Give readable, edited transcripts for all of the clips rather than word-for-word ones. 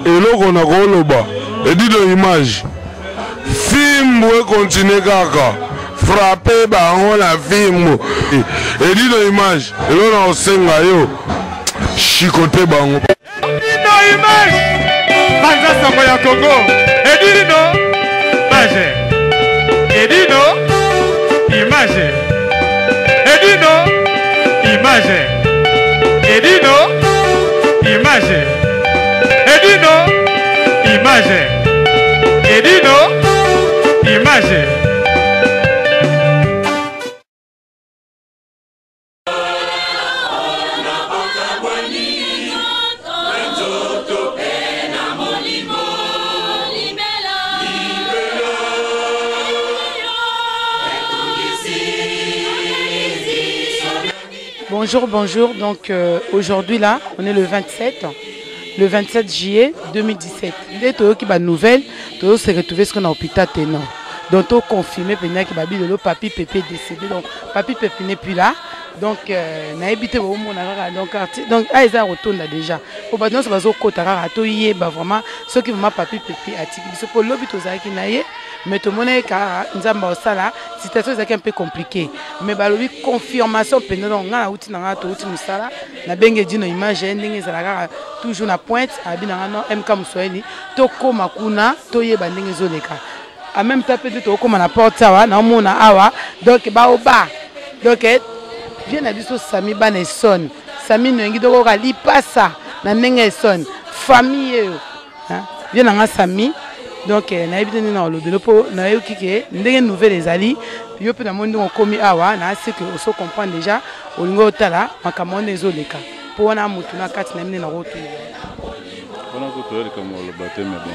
Eloko na koloba edido image fimbu ekontinue kaka frappe bango na fimbu edido image eloko na kosenga yo shikote bango. Edino image banza sango ya Congo edino image edino image edino image edino image edino image edino image. Bonjour, bonjour. Donc euh, aujourd'hui là, on est le 27, le 27 juillet 2017. Nde toyoki ba nouvelle, toyo se retrouver ce qu'on a hôpital tenant. Donc to confirmer pena ki babi lelo papi Pepe décédé. Donc papi Pepe n'est plus là. Donc euh, nayebi te bomona kaka donc arti donc ah eza rotonda déjà. Po bato nyonso bazokota kaka toyeba vraiment soki vraiment papi Pepe atiki biso po lobi tozalaki na ye mais tomonaki kaka Nzambe osala situation ezalaki un peu compliqué. Mais balobi confirmation mpenza donc ngai nauti na ngai touti mosala nabenge dino image ye ndenge ezala kaka toujours na pointe abi na ngai no mk moswahili tokóma kuna toyeba ndenge ezoleka en même temps mpe nde tokóma na porte awa naomona awa donc baoba donc eh, vie na biso sami bana esone sami noyengi tokoka lipasa na ndenge esone famille oyo vie na nga sami donc eh, nayebi te nde na olobelo mpo nayoki ke ndenge nouvelle ezali yo mpe namoni ndenge okomi awa naasi ke oso comprendre déjà olingi otala makambo wana ezoleka mpo wana motu na kati na mine nakotuna wana kutu oyo likambo oloba te mais bon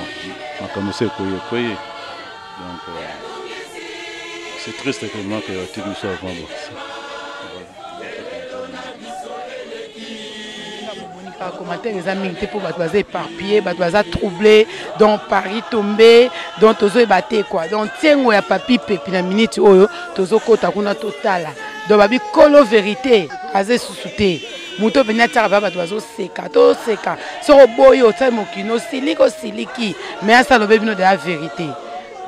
makambo se ekoyi ekoyi donc euh, c'est triste que manque ya atiki biso avant bon. Commentaire eza mingi te mpo bato baza éparpillé, bato baza troublé, donc Paris tombé, donc tozoyeba te quoi. Donc ntiengo ya papi pepi na minute oyo tozokota kuna totala, donc babi kolo vérité aza esusu te moto mpenza atiaka mpe bato bazoseka toseka soki oboyi osali mokili osiliki osiliki mais asala obe bino de la vérité.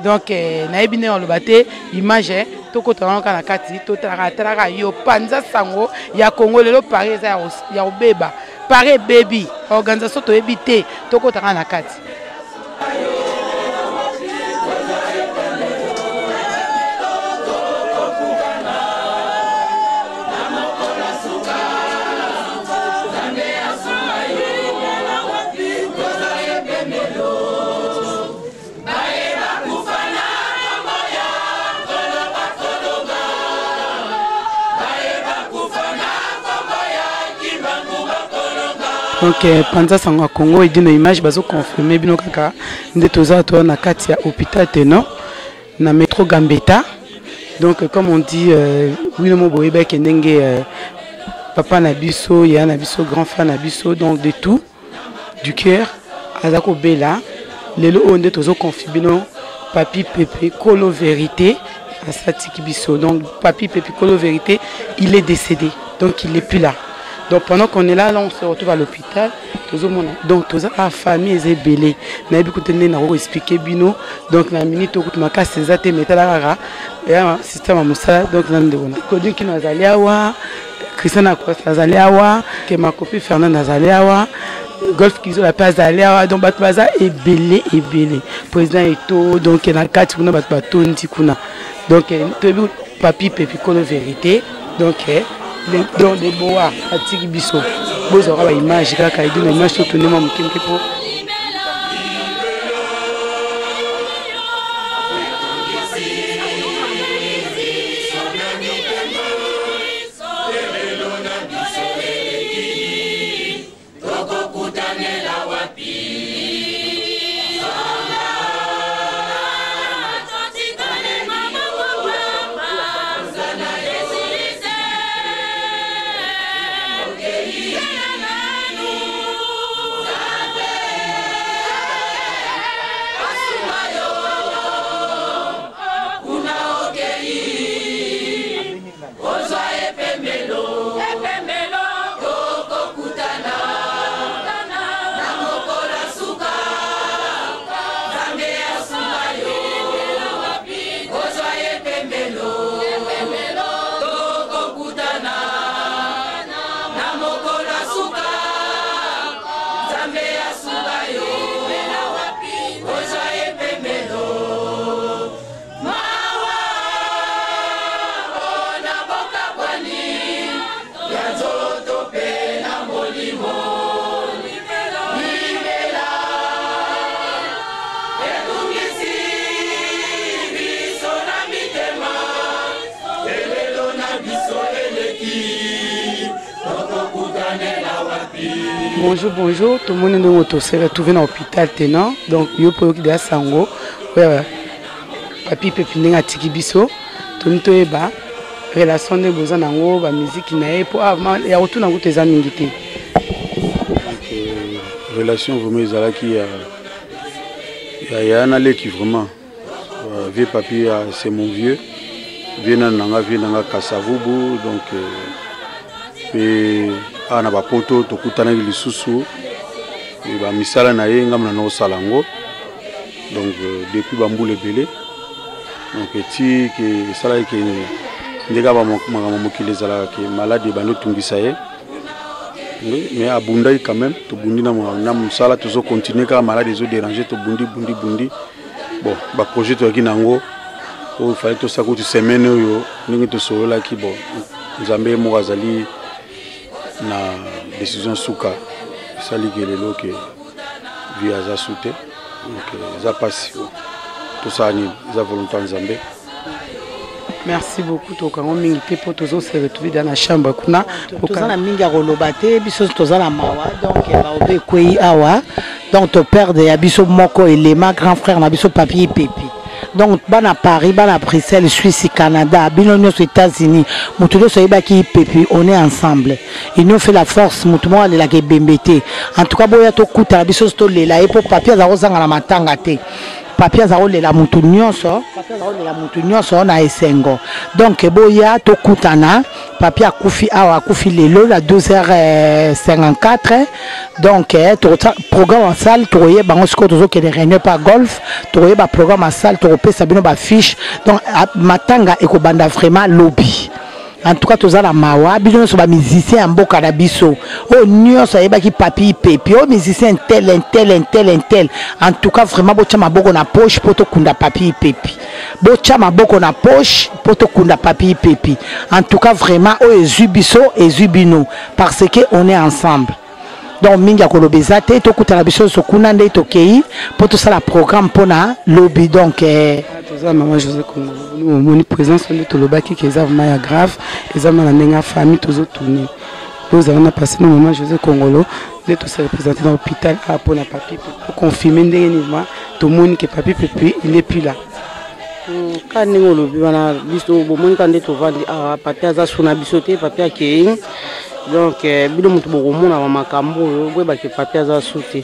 Donc eh, nayebi ndenge aloba te image eh, tokota wana kaka na kati totalaka talaka yo panza sango ya Congo lelo Paris eza ya kobeba Paris ebebi organisation toyebi te tokota kaka na kati. Donc eh, panza sango ya Congo edino image bazo confirmer bino kaka nde toza toza na kati ya hôpital tenor na métro Gambetta. Donc comme on dit euh, bino mo boyebaki ndenge euh, papa na biso ya na biso grand frère na biso donc de tout du cœur aza kobela lelo oyo nde tozo confie bino papi pepe kolo vérité asatiki biso. Donc papi pepe kolo vérité il est décédé, donc il est plus là. Donc pendant qu'on est là, là on se retrouve à l'hôpital tozomona donc toza a famille eza ebele nayebi kutu nde nako expliquer bino. Donc na minute okutu makasi eza te mais tala kaka ya système ya mosala. Donc na ndeko na Claudine Kino azali awa, Christian Akosta azali awa, Kemakopi Fernand azali awa, Golf Kizola mpe azali awa. Donc bato baza ebele ebele, président Eto donc na kati kuna bato batondi kuna. Donc toyebi papi pepi kolo vérité donc donc de boa atiki biso bozwaka ba image kaka edino image totonema moke moke mpo Bonjour, bonjour. Tomoni ndenge to se retrouver na hôpital tenant. Donc yo po yoki deja sango. Oya papi pepi ndenge atiki biso. Toni toyeba relation nde boza nango ba musique na ye po ah, ya kotuna kutu eza mingi te. Donc, euh, relation vraiment ezalaki ya ya ya na leki vraiment. Euh, vieux papi euh, c'est mon vieux. Vieux na nanga vieux nanga Kasavubu donc euh, pe awa na bapoto tokutanaki lisusu bamisala na ye ngambo na naosala yango donc depuis bambula ebele donc eti ke esalaki ke ndenge makambo mokili ezalaka ke maladi ebandi otungisa ye mais abundaki quand même tobundi na mosala tozo continuer kaka maladi ezo déranger tobundi bundi bundi bon baprojet toyaki na yango oyo fallait tosala kutu semaine oyo ndenge tosololaki bon nzambe ye moko azali na décision suka esali ke lelo ke vie aza su te donc euh, eza mpasi tosala nini eza volonté ya nzambe. Merci beaucoup tokango mingi te mpo tozo se retrouver dans la chambre kuna. Toza na mingi ya koloba te, biso toza na mawa donc baobe ekwei awa donc toperde ya biso moko elema grand frère na biso papi ipepi. Donc bana Paris, bana Bruxelles, Suisse, Canada, bino nyonso États-Unis, moto nyonso ayebaki ipepi, on est ensemble. Union fait la force, moto moko alelaka ebembe te. En tout cas boya tokutana biso tolela ye mpo papi aza kozanga na matanga te. Papi aza kolela mutu nyonso, papi aza kolela mutu nyonso na esengo. Donc boya tokutana, papi akufi awa, akufi lelo na 12h54. Donc eh, tokotsa programme en salle, tokoyeba yango sikoyo tozokende réunion pa golf, tokoyeba programme en salle, tokopesa bino ba fiche. Donc matanga ekobanda vraiment lobi. En tout cas toza na mawa bino nyonso ba musicien ya mboka na biso oyo nyonso ayebaki papi pepi oyo musicien intel intel intel intel en tout cas vraiment botya maboko na poche mpo tokunda papi pepi botya maboko na poche mpo tokunda papi pepi en tout cas vraiment oyo ezwi biso ezwi bino parce que on est ensemble. Donc mingi ya koloba eza te, tokutana biso nyonso kuna nde tokei mpo tosala programme mpo na lobi. Donc eh, toza mama José Kongo omoni présence nde tolobaki ke eza vraiment ya grave, eza ma na ndenge ya famille tozotourne tozala na passé na mama José Kongolo nde tose représente na hôpital awa mpo na papi po confirme ndenge nini ma tomoni ke papi pepi il est plus là. Kaka ndenge olobi wana, biso bomoni kaka nde tovandi awa, papi aza su na biso te, papi akei. Donc bino moto bokomona ba makambo oyo boyebake papi aza su te.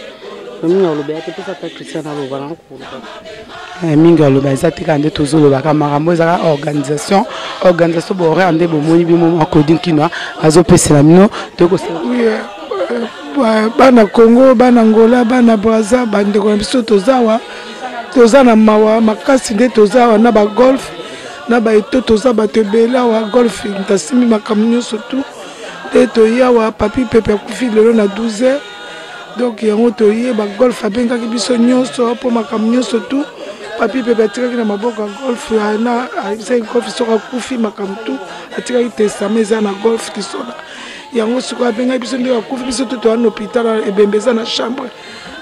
Mingi aloba ya te, pesa ata Christian aloba na koloba. Mingi aloba eza te, kaka nde tozolobaka makambo ezaka organisation organisation bohoraire nde bomoni bino mwa Claudine Kinwa azopesela bino tokosala. Bana Congo, bana Angola, bana Brazza, bandeko na biso tozawa, toza na mawa makasi nde tozawa na ba golf na ba eto, toza bato ebele awa golf ntasimbi makambo nyonso tu nde toyawa. Papi Pepe akufi lelo na 12 heures, donc yango toye ba golf abengaki biso nyonso mpo makambo nyonso tu papi Pepe atikaki na maboko ya golf na ayebisaki golf soki akufi makambo tu atikaki testament eza na golf kisola. Yango sikoyo abengaki biso nde akufi, biso tu toza na hôpital, ebembe eza na chambre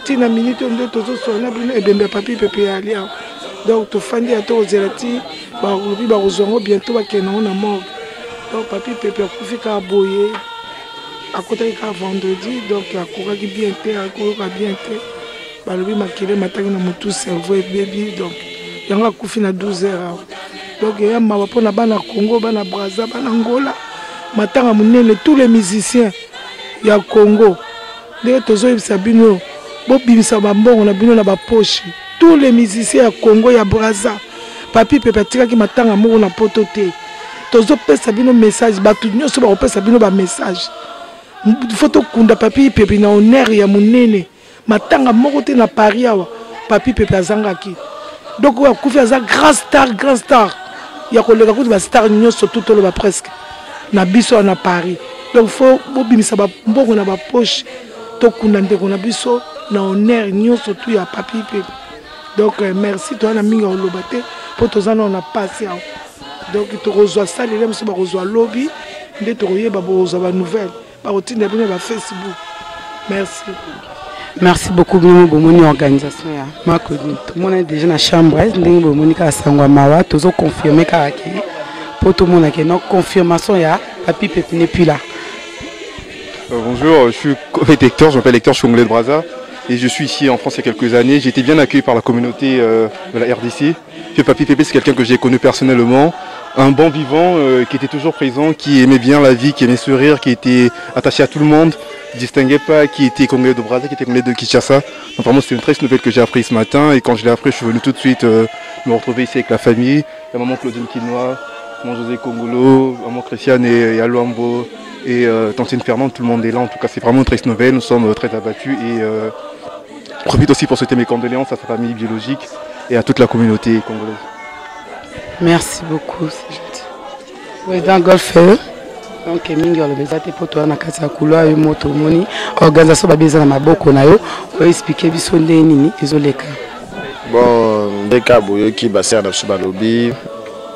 ntina minute oyo nde tozosola na bino, ebembe ya papi Pepe ya ali awa. Donc tofandi ya tokozela ti balobi bakozwa yango bientôt, bakende yango na morgue. Donc papi Pepe akufi kaka boye, akotaki kaka vendredi, donc akokaki bien te, akoyoka bien te, balobi makele mataki na motu, cerveau ebebi, donc yango akufi na 12 heures awa. Donc eya mawa mpona bana Congo, bana Brazza, bana Angola, matanga monene, tous les musiciens ya Congo ndenge tozoyebisa bino bobimisa bambongo na bino na bapoche. Tous les musiciens ya Congo, ya Brazza, papi Pepe atikaki matanga moko na poto te. Tozopesa bino message, bato nyonso bakopesa bino ba message, fo tokunda papi Pepe na honneur ya monene. Matanga moko te na Paris awa papi Pepe azangaki. Donc oyo akufi aza grand star, grand star ya koleka kutu ba star nyonso tu toloba presque na biso awa na Paris. Donc fo bobimisa bambongo na bapoche, tokunda ndeko na biso na honneur nyonso tu ya papi Pepe. Donc merci, toza na mingi ya koloba te mpo toza nano na pasi awa. Donc tokozwa salele mosusu bakozwa lobi nde tokoyeba, bokozwa ba nouvelle, bakotinda bino ba Facebook. Merci. Merci beaucoup bino bomoni organisation ya Makodi. Tomona déjà na chambre ndenge bomoni kaka sango ya mawa, tozo confirmer kaka ke po tomona ke non confirmation ya papi Pepe n'est plus là. Bonjour, je suis Hector, je m'appelle Hector, je suis congolais de Brazza et je suis ici en France il y a quelques années. J'ai été bien accueilli par la communauté de la RDC. Vieux Papy Pépé, c'est quelqu'un que j'ai connu personnellement, un bon vivant qui était toujours présent, qui aimait bien la vie, qui aimait sourire, qui était attaché à tout le monde, qui ne distinguait pas qui était congolais de Brazza, qui était congolais de Kinshasa. Donc vraiment, c'est une triste nouvelle que j'ai apprise ce matin et quand je l'ai appris, je suis venu tout de suite me retrouver ici avec la famille, la maman Claudine Kinois, maman José Congolo, maman Christiane et Aluambo et Tantine Fernande, tout le monde est là. En tout cas, c'est vraiment une triste nouvelle, nous sommes très abattus et je profite aussi pour souhaiter mes condoléances à sa famille biologique et à toute la communauté congolaise. Merci beaucoup, c'est gentil. Président Golf, donc mingi oloba eza te mpo toya na kati ya couloir yo moto omoni organisation babi eza na maboko na yo oexplike biso ndenge nini ezoleka. Bon, ndeka boyoki basere na biso balobi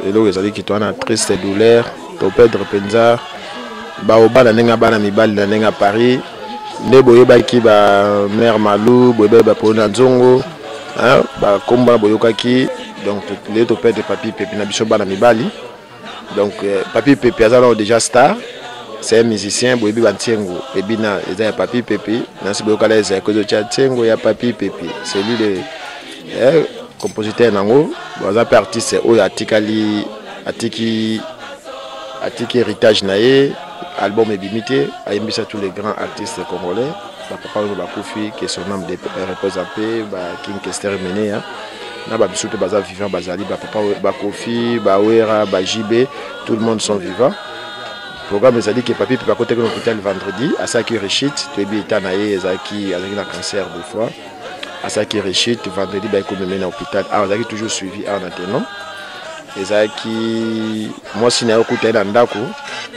eloko ezali kito wana triste douleur toperdre mpenza baoba na ndenge ya bana mibali na ndenge ya Paris nde boyebaki ba mère Malou, boyebaki ba Polo na Nzongo, hein, ba kombo wana boyokaki. Donc lelo toperdre Papi Pepe na biso bana mibali. Donc Papi Pepe aza nano déjà star, c'est un musicien, boyebi ba Ntiengo ebina eza ya Papi Pepe, nasi boyokala eza ya kozo tya Ntiengo ya Papi Pepe, c'est lui le compositeur nango. Bon, aza pe artiste oyo atikali, atiki, atiki héritage na ye, album ebimi te, ayembisa tous les grands artistes congolais, ba papa oyo bakufi, que son âme repose en paix, ba King Kester Emeneya, na ba biso pe baza vivant, bazali ba papa oyo, ba Kofi, ba Wera, ba JB, tout le monde sont vivants. Programme ezali ke Papi Pepe akotaki na hôpital vendredi, asalaki rechute, toyebi état na ye ezalaki, azalaki na cancer de foie, asalaki rechute vendredi, bayaki komema ye na hôpital. Awa azalaki toujours suivi awa na Tenon. Ezalaki mwasi na ye okuta ye na ndako,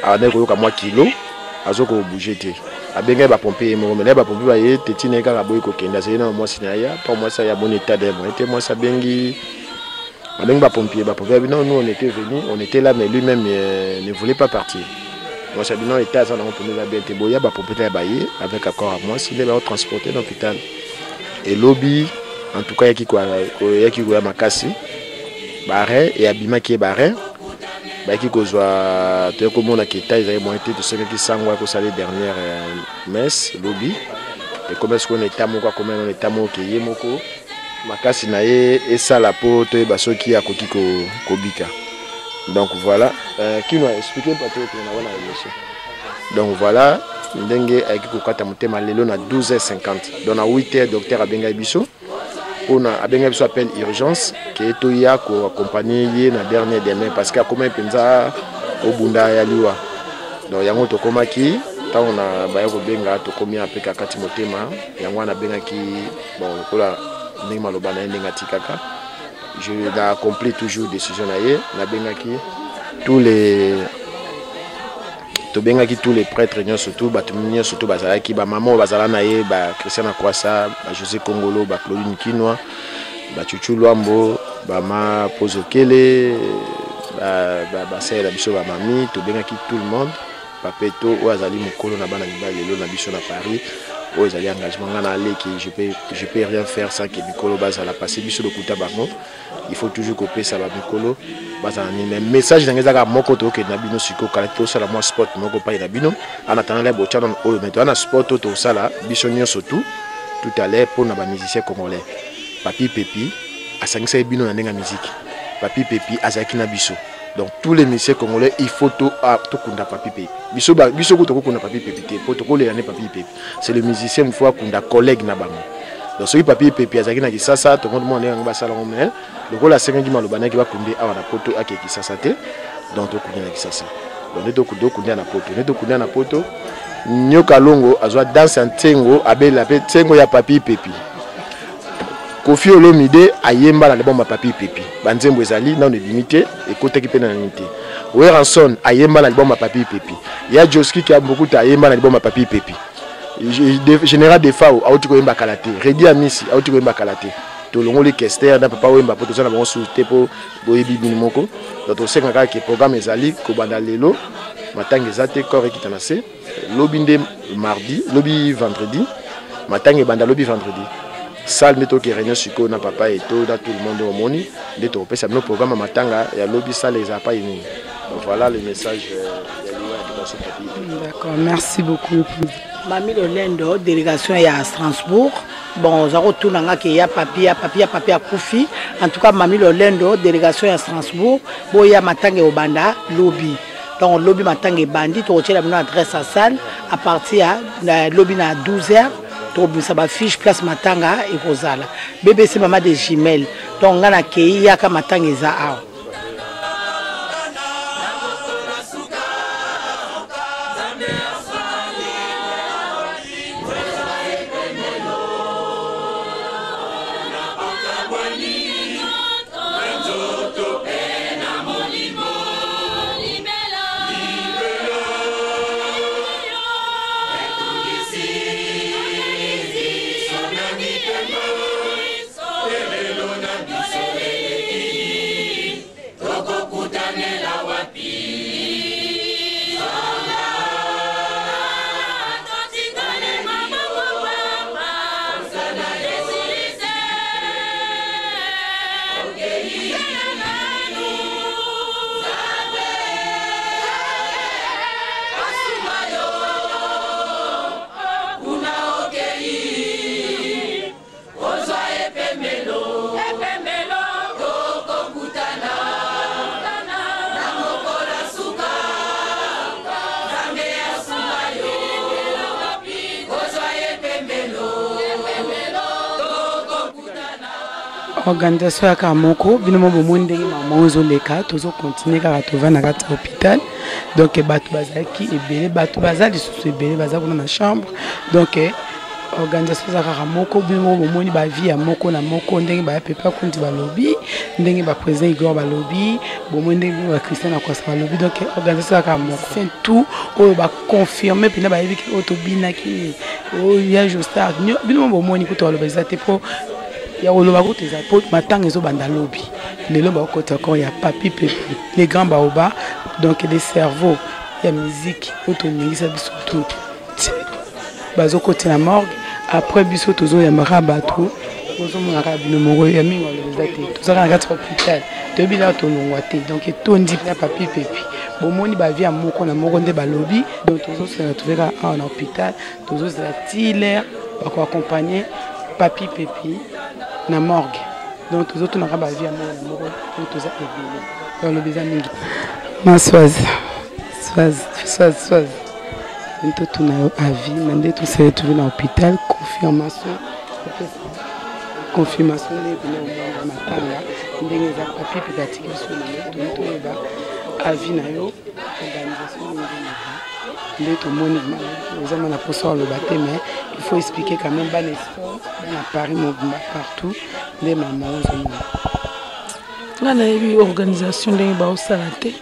abandaki koyoka mwa kilo, azo ko bouger te. Abengaki ba pompier ye moko, mais na ye ba pompier ba ye te, tina ye kaka aboyi kokende, azali na mwasi na ye, po mwasi aye amoni état de moyen te, mwasi abengi, abengi ba pompier, ba pompier ba non, nous on était venu, on était là, mais lui-même ne voulait pas partir. Mwasi abi non, état aza nango mpenza eza bien te, boya ba pompier ta ba ye avec accord à mwasi nde ba transporter na hôpital. Et lobi en tout cas yaki ko, yaki koya makasi bare et abimaki ye bare. Bayaki kozwa, toyaki komona ke état ezali moyen te, tosengaki sango ya kosala dernière messe lobi. Ekomi sikoyo na état moko, akomi na état moko ke ye moko makasi na ye esala po toyeba soki akoki kobika. Donc voilà, Kino a expliqué bato oyo tokenda wana émission. Donc voilà, ndenge ayaki kokata motema lelo na douze heures cinquante. Donc na huit heures docteur abengaki biso mpona abengaki biso appel urgence ke toya ko accompagner ye na dernier demain parce que akomaki mpenza kobunda ya liwa. Donc yango tokomaki ntango na baya kobenga, tokomi ape kakati motema yango wana abengaki, bon lokola ndenge maloba na ye ndenge atikaka, je na accompli toujours décision na ye, nabengaki tous les, tobengaki tous les prêtres nyonso tout, bato nyonso tout bazalaki, ba mama oyo bazala na ye, ba Christian Akwasa, ba José Kongolo, ba Claudine Kinwa, ba Chuchu Luambo, ba ma Pozokele, ba sœur na biso ba mami, tobengaki tout le monde. Papeto oyo azali mokolo na bana mibali lelo na biso na Paris, oyo ezali engagement nga na aleki, je peux rien faire sans que mikolo bazala passé biso lokuta bango. Il faut toujours kopesa ba mikolo bazala nini. Mais message na ngai ezaka moko, tokende na bino sikoyo, kala tosala mwa sport moko pai na bino. En attendant la botia na oyo, mais toza na sport oyo tosala biso nyonso tout, tout à l'heure pour na ba musiciens congolais. Papi Pepi asangisaki bino na ndenge ya musique. Papi Pepi azalaki na biso. Donc tous les musiciens congolais, il faut to, ah, to kunda Papi Pepi. Biso ba, biso ko to kunda Papi Pepi te, po to kolela ne Papi Pepi. C'est le musicien une fois kunda collègue na bango. Donc soki Papi Pepi azalaki na Kisasa, to monde monde yango basala ngo, mais lokola asengaki maloba na ye ke bakunde awa na poto ake Kisasa te, donc to kunde na Kisasa. Donc ne to kunde, to kunde na poto, ne to kunde na poto. Nyoka Longo azwa danse ya Ntengo, abela pe Ntengo ya Papi Pepi. Koffi Olomide ayemba na album ya Papi Pepi. Ba nzembo ezali nano ebimi te, ekotaki pe na nini te. Werrason ayemba na album ya Papi Pepi. Ya Josky Kiambukuta ayemba na album ya Papi Pepi. Général Defao auti koyemba kala te. Reddy Amisi auti koyemba kala te. Tolongoli Kester na Papa Wemba po toza na bango sous te po boyebi bino moko. Donc tosenga kaka ke programme ezali kobanda lelo, matanga eza te, corps ekita na se. Lobi nde mardi, lobi vendredi, matanga ebanda lobi vendredi. Salle nde toke réunion sikoyo na papa Eto, na tout le monde omoni, nde tokopesa bino programme ya matanga ya lobi, salle ezala pa nini. Donc voilà le message ya liwa ya Papa. so Papi. D'accord, merci beaucoup. Mami Lolendo, délégation ya Strasbourg. Bon, oza kotuna nga ke ya papi ya papi ya papi akufi. En tout cas, Mami Lolendo, délégation ya Strasbourg, boya matanga obanda lobi. Donc lobi matanga ebandi, tokotiela bino adresse ya salle à partir ya na lobi na 12h tokobimisa bafiche place matanga ekozala. BBC mama de jumelle. Donc nga nakei yaka matanga eza awa. Organisation ya kaka moko bino mo bomoni ndenge mama oyo ezoleka, tozokontinue kaka tova na kati ya hôpital. Donc bato bazalaki ebele, bato baza lisusu ebele, baza kuna na chambre. Donc organisation eza kaka moko, bino moko bomoni bavie ya moko na moko ndenge baya pepe akundi balobi, ndenge ba président Igor balobi, bomoni ndenge ba Christian Akwasa balobi. Donc organisation eza kaka moko, c'est tout oyo baconfirme mpena bayebi ke oyo tobinaki oyo ya Jostar. Bino mo bomoni kutu baloba eza te mpo ya koloba kutu eza mpo matanga ezobanda lobi. Lelo bakokota encore ya Papi Pepe, les grands baoba, donc les cerveaux ya musique oyo toningisa biso tout bazokota na morgue. Après biso tozoyambaka bato, bozomonaka bino moko ya mingi aloba eza te, tozalaka na kati ya hôpital, toyebi kaka tolongwa te. Donc etondi na Papi Pepe, bomoni bavie ya moko na moko nde balobi. Donc tozosela toveka awa na hôpital, tozozela ti l'heure bakoaccompagne Papi Pepe na morgue. Donc tozotunaka bavie ya moko na moko po toza ebele, balobi eza mingi. Maswazi swazi swazi swazi totuna yo avis na nde tosele tovi na hôpital, confirmation confirmation nde pene omona matanga ndenge eza Papi Pepe atiki biso lelo, toni toyeba avis na yo, organisation ndenge nde tomoni oza ma na posa oloba te, mais il faut expliquer quand même bana esport, bana Paris mobimba partout nde mama ozomona. Nga nayebi organisation ndenge baosala te.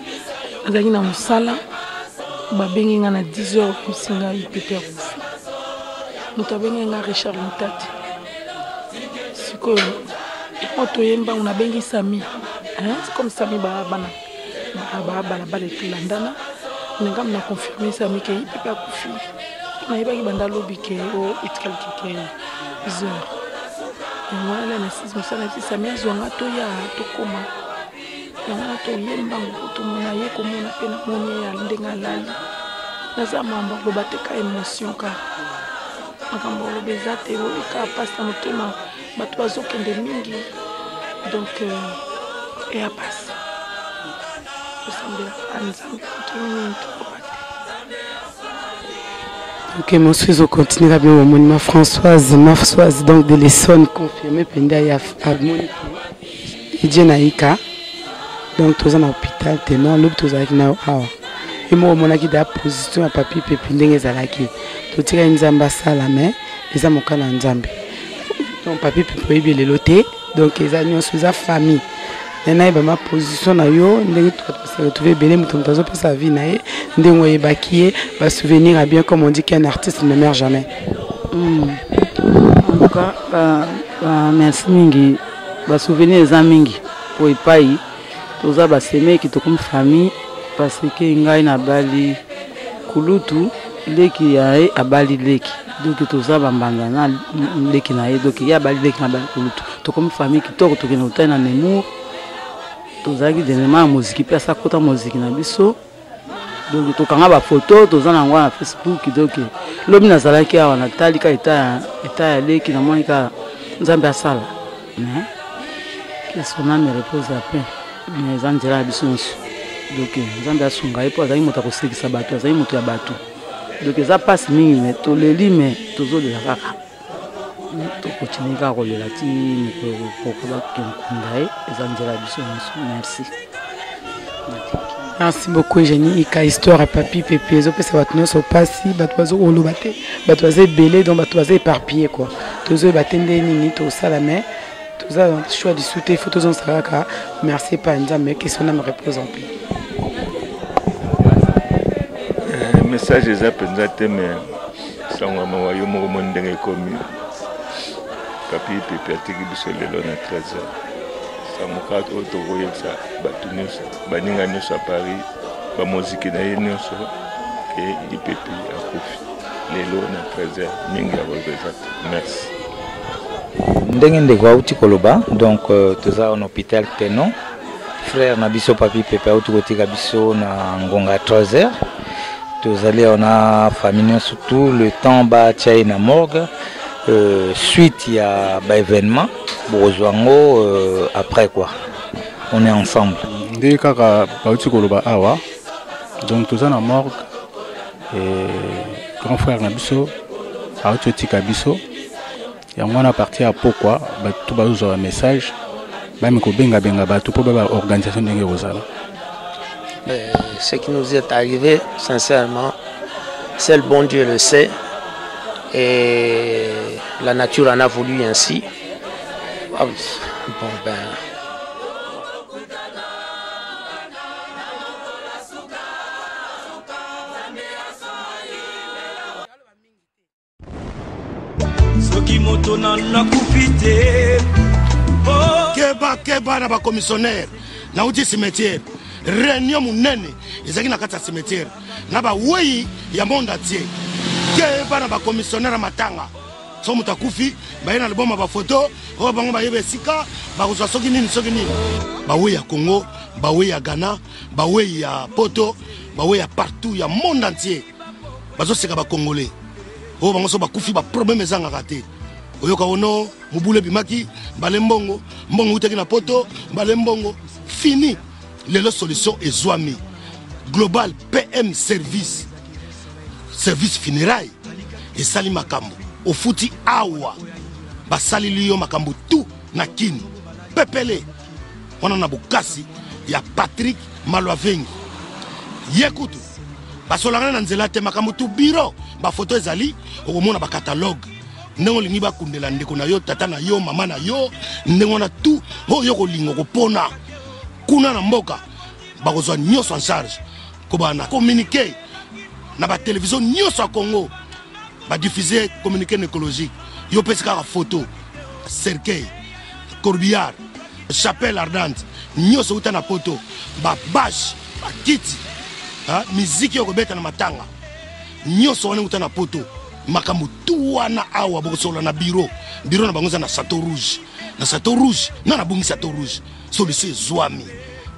Nazalaki na mosala, babengi nga na 10 heures, oyebisi ngai Pepe akufi. Moto abengi nga Richard Mutati. Sikoyo yango toyembango, nabengi Sami, comme Sami bana balabala etolandana nengam na confirme Sami ke Pepe akufi. Nayebaki banda lobi ke o etikali keke heures yango wana na sisi mosala na Sami azwanga toya tokoma yango wana toye mbango po tomona ye, komona mpe namoni ye ndenge alali. Naza mambo aloba te, ka émotion, ka makambo oloba eza te, oyoka mpasi na motema, bato bazokende mingi. Donc eya mpasi, tosambelaka Nzambe tokimi nini toloba te. Ok, mosusu ezocontinue kaka bino bomoni ma Françoise, ma Françoise donc de l'Essonne confirmé mpenza ya amoni Edie na Ika. Donc toza na hôpital te, non, lobi tozalaki na yo awa, ye moko omonaki da position ya Papi Pepi ndenge ezalaki. Totikaki Nzambe asala, mais eza mokano ya Nzambe. Donc Papi Pepi oyebi lelo te, donc eza nyonso eza famille me nayeba ma position na yo ndenge se retrouve ebele, moto moto azopesa vie na ye ndenge oyebaki ye, basouvenir ya bien, comme on dit qu'un artiste ne meurt jamais. En tout cas, merci mingi. Basouvenir eza mingi po epai toza basemeki, tokomi famille, parce que ngai nabali kulutu, leki ya ye abali leki, donc toza bambanda na leki na ye, donc ye abali leki na abali kulutu, tokomi famille kitoko. Tokende kotali na Nemour, tozalaki dernièrement ya moziki mpe asa kota moziki na biso. Donc tokanga bafoto, toza na yango na Facebook. Donc lobi nazalaki awa, natali ka eta ya leki, namoni kaka Nzambe asala, mais que son âme repose à paix. Mais eza nzela na biso nyonso. Donc Nzambe asunga ye, mpo azalaki moto akosekisa bato, azalaki moto ya bato. Donc eza mpasi mingi, mais toleli, mais tozolela kaka, tokontinue kaka kolela ti mokolo poko bakende kunda ye. Eza nzela ya biso nyonso. Merci. Merci beaucoup, Eugénie Ika. Histoire ya Papi Pepe ezopesa bato nyonso mpasi. Bato bazokoloba te, bato baza ebele, donc bato baza éparpillé quoi. Tozoyeba te nde nini tosala, mais toza choix lisu te, faut tozongisa kaka merci epai ya Nzambe, que son âme repose en paix. Message eza mpenza te, mais sango ya mawa, yo moko moni ndenge ekomi. Papi Pepe atiki biso lelo na 13 heures. Sango kaka oyo tokoyebisa bato nyonso, baninga nyonso ya Paris, bamoziki na ye nyonso, ke Ipepe akufi lelo na 13 heures. Mingi ya koloba eza te. Merci. Ndenge ndeko auti koloba, donc toza na hôpital Tenon. Frère na biso Papi Pepe auti kotika biso na ngonga ya 3 heures. Tozali awa na famille nyonso, tout le temps batia ye na morgue. Suite ya baévénement bokozwa yango après quoi. On est ensemble. Nde kaka bauti koloba awa, donc toza na morgue e grand frère na biso auti otika biso. Yango wana, partir ya pokwa, bato bazozwa bamessage, bami kobengabenga bato mpo ba organisation ndenge ekozala. Ce qui nous est arrivé, sincèrement, seul bon Dieu le sait. Et la nature en a voulu ainsi. Ah oui. Bon, ben. Soki moto na nakufi te. Keba, keba na bacommissionnaire. Nauti cimetière, réunion monene ezalaki na kati ya cimetière na bawei ya monde entier. Keba na bacommissionnaire ya matanga. So moto akufi, baye na liboma, bafoto oyo bango bayeba esika bakozwa soki nini, soki nini. Bawei ya Congo, bawei ya Ghana, bawei ya Poto, bawei ya partout ya monde entier bazoseka Bacongolais oyo bango so bakufi, baproblème ezangaka te. Oyoka ono mobulu ebimaki, mbale mbongo, mbongo eutaki na Poto, mbale mbongo fini. Lelo solution ezwami. Global PM Service, service funéraille, esali makambo. Ofuti awa, basaleli yo makambo tu na Kini pepele wana na bokasi ya Patrik Malwavengi. Ye kutu basolangana na nzela te, makambo tu biro, bafoto ezali, okomona bacatalogue ndenge olingi bakundela ndeko na yo, tata na yo, mama na yo, ndenge wana tu oyo yo kolinga kopona kuna na mboka, bakozwa nyonso en charge. Kobana communiqué na batelevizio nyonso ya Congo, badiffuser communiqué nécrologique. Yo opesi kaka photo, cercueil, corbillard, chapelle ardente nyonso euta na Poto, babâche, bakiti, miziki oyo kobeta na matanga nyonso wana euta na Poto. Makambo tu wana awa bokosolola na biro. Biro na bango eza na Château Rouge, na Château Rouge na nabongi Château Rouge. Solution ezwami.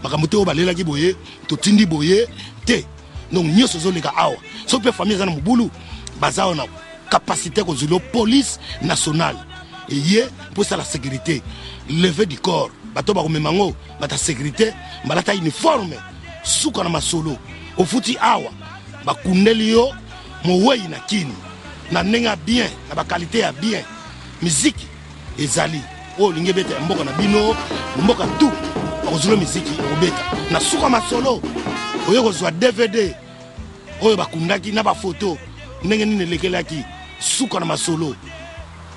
Makambo te oyo balelaki boye, totindi boye te. Donc nyonso ezoleka awa. Soki mpe famille eza na mobulu, baza awa na capacité kozwila police nationale eye mpo esala sécurité, levée du corps. Bato bakomema yango, bata sécurité balata uniforme. Suka na masolo. Ofuti awa, bakundeli yo mowei na Kini na ndenge ya bien, na baqualité ya bien. Miziki ezali oyo olingi ebeta ya mboka na bino, mboka tu bakozwila miziki okobeta. Na suka masolo, oye kozwa DVD oyo bakundaki na bafoto ndenge nini elekelaki. Suka na masolo,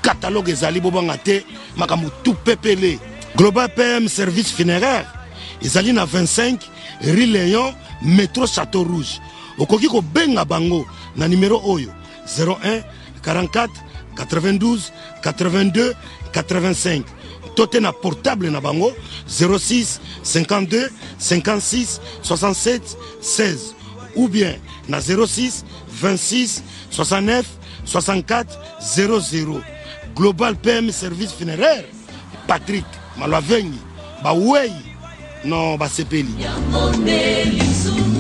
catalogue ezali, bobanga te, makambo tu pepele. Global PM Service Funéraire ezali na 25 rue Léon, métro Château Rouge. Okoki kobenga bango na numero oyo: 01 44 92 82 85, to te na portable na bango 06 52 56 67 16, ou bien na 06 26 69 64 00. Global PM Service Funéraire, Patrick Malwavengi, bawei non basepeli. Yango nde lisumu.